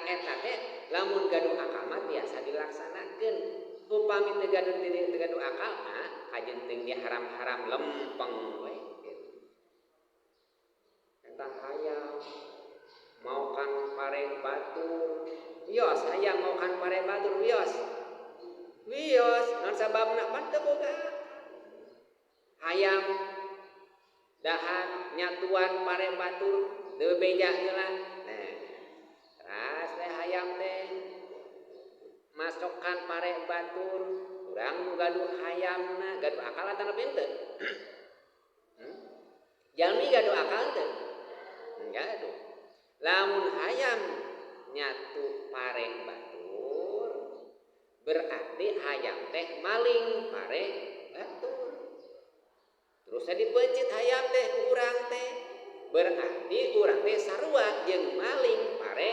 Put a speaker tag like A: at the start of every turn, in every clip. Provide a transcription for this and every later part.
A: Tah eta teh lamun gaduh akal mah biasa dilaksanakeun. Upami teu gaduh teu gaduh akal mah kajen teuing diharam-haram lempeng we gitu. Eta hayam maokan pare batur. Wios hayam maokan pare batur wios. Wios naon sababna pan teu boga. Hayam dahar nyatuan pare batur teu beja heula. Nah, teras teh hayam teh masokan pare batur, urang nu gaduh hayamna, gaduh akal atanapi henteu? Jalmi gaduh akal teu? Gaduh. Lamun hayam nyatu pare batur, berarti hayam teh maling pare batur. Terus dipeuncit hayam teh ku urang teh, berarti urang teh sarua jeung maling pare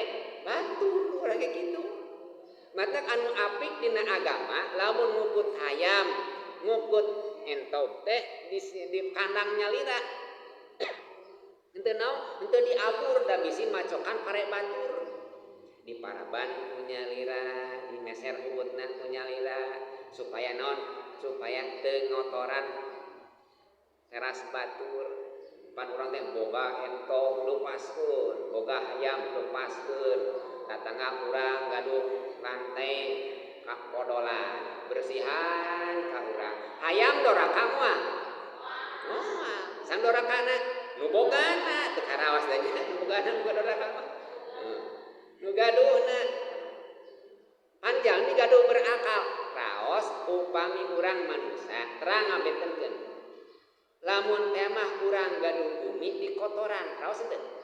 A: batur, urang ge kitu. Matak anu apik dina agama lamun ngukut hayam, ngukut entog teh di kandang nyalira. Henteu naon, henteu diabur da bisi macokan pare batur. Di paraban ku nyalira, di meser uutna ku nyalira supaya naon? Supaya teu ngotoran teras batur. Pan urang teh boga entog lupaskeun, boga hayam lupaskeun. Tatangga urang gaduh lantai kapodolan, bersihan ka urang. Hayam doraka moal? Moal. Sang dorakana nu bogana teu karaos da nya, nu bogana nu doraka mah. Nu gaduhna. Pan jalmi gaduh berakal, raos upami urang manusia terang ngabetenkeun. Lamun teh mah urang gaduh bumi dikotoran, raos henteu?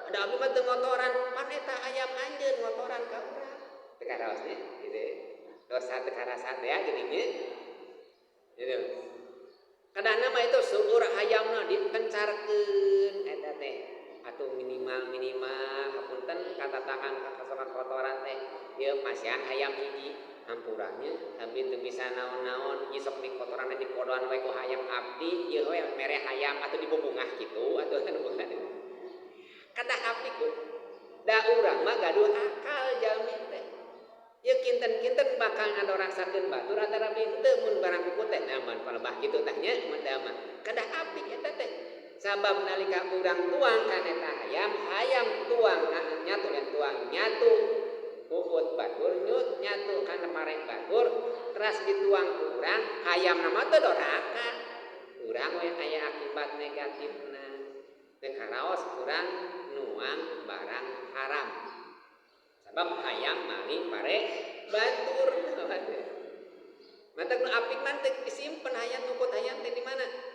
A: Ada abdi mah teu ngotoran, pan eta hayam anjeun ngotoran ka urang. Teu karaos nya, gitu. Dosa teu karasa teh geuning nya. Gitu. Kadangna mah itu seueur hayamna dipencarkeun eta teh. Atuh minimal-minimal hapunten katatangan ka kotoran teh. Ieu masihan hayam hiji hampuranya abdi teu bisa naon-naon ieu sok dikotoran di podoan we ku hayam abdi ieu we mere hayam atuh dibubungah kitu atuh anu bukan. Kadah abdi ku da urang mah gaduh akal jalmi teh. Ieu kinten-kinten bakal ngadorasakeun batur antara henteu mun barang kuku teh nyaman palebah kitu tah nya mun da mah. Kadah abdi eta teh. Sabab nalika urang tuang kana eta hayam, hayam tuang nyatu dan tuang nyatu uut batur nyut nyatu kana pare batur teras dituang ku urang hayam mah teu doraka. Urang we aya akibat negatifna. Teu karaos urang nuang barang haram. Sabab hayam maling pare batur. Matak nu apik mah teu disimpen hayam ngukut hayam teh di mana?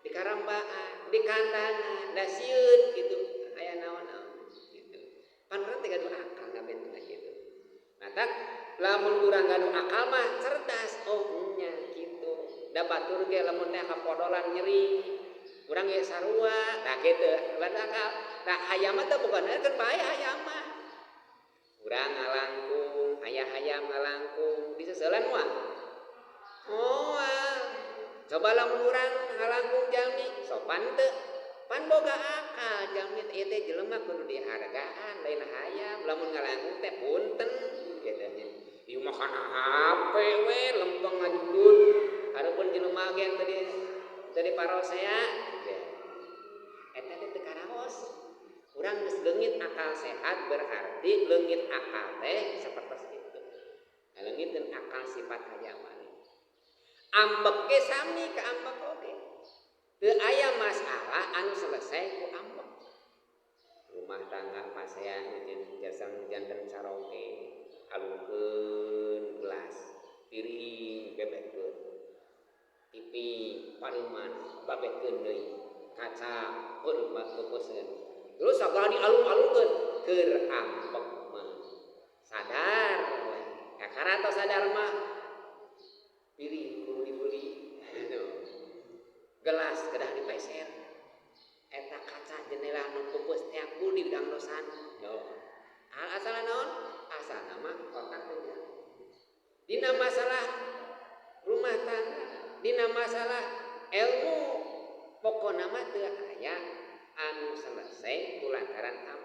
A: Di karambaan, di kandangan, da sieun kitu aya naon-naon gitu. Pan urang teh gaduh akal ngabeutuna kitu. Matak lamun urang gaduh akal mah cerdas, oh nya kitu. Da batur ge lamun teh kapodolan nyeri, urang ge sarua, nah kitu, gaduh akal. Nah hayam mah teh bukan keun bae hayam mah. Urang ngalangkung, aya hayam ngalangkung, diseseulan moal? Moal. Coba lamun urang ngalangkung jalmi sopan teu? Pan boga akal jalmi teh ieu teh jelema kudu dihargaan lain hayam lamun ngalangkung teh punten kitu nya. Ieu mah kana HP we lempeng ngajudud. Hareupeun jelema ge teu diparosea. Eta teh teu karaos. Urang geus leungit akal sehat berarti leungit akal teh sapertos kitu. Leungiteun akal sifat hayawan. Ambek ge sami ka ambek oge. Teu aya masalah anu selesai ku ambek. Rumah tangga pasean jeung jasa janten caroge, alungkeun gelas, piring bebetkeun. TV paruman babetkeun deui, kaca peureum peupeuskeun. Terus sagala dialung-alungkeun keur ambek mah. Sadar we. Kakara tos sadar mah piring kudu dibeli. Gelas kedah dipeser. Eta kaca jendela nu peupeus teh kudu didangdosan. Yo. Asalna naon? Asalna mah otak teh. Dina masalah rumah tangga, dina masalah ilmu, pokona mah teu aya anu selesai ku lantaran ambek.